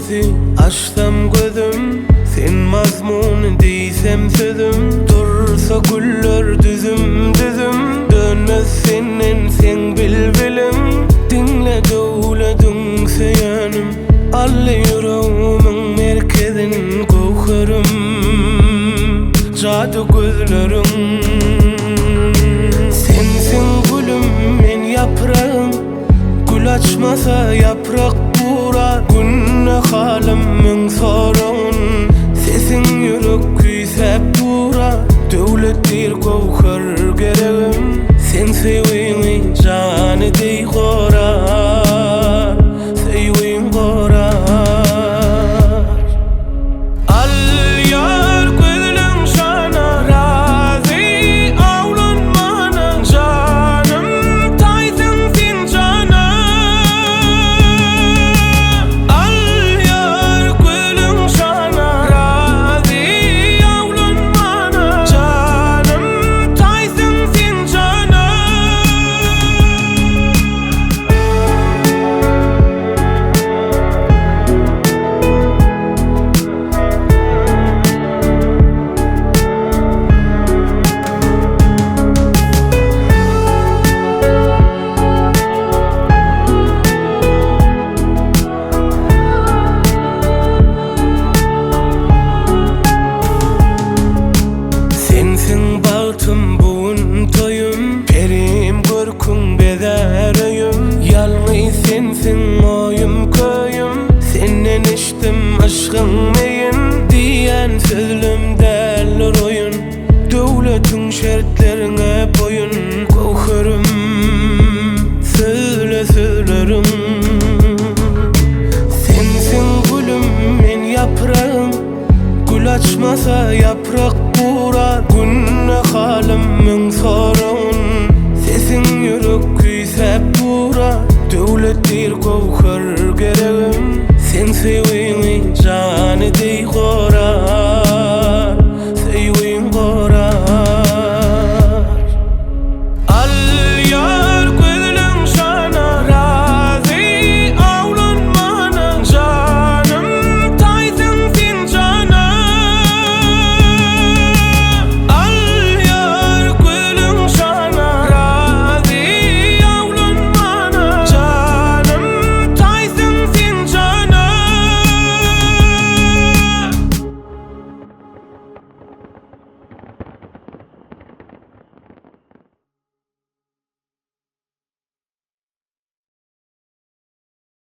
Dogrusy açsam gözüm Sen mazmun diýsem sözüm Dursa güller düzüm düzüm Dönmez senden seň bilbiliň Diňle döwlediň söýenim Aldy ýüregimiň merkezin göwherim Jady gözleriň Sensiň gülüm men ýapragym Gül açmasa ýaprak gurar Günde halym müň soragyn Sesiň ýürek küýsäp durar Döwletdir göwher geregim Seň söýgiňi jany deý gorar Söýgiň gorar. Alýar gözleň şana Razy awlanmana Janym taýsyň sen jana. Alýar gözleň şana Razy awlanmana Janym taýsyň sen jana. Sensiň bagtym bu gün toýum Perim görküň bezär öýüm Ýalňyz sensiň oýum köýüm Senden içdim yşgyň meýin.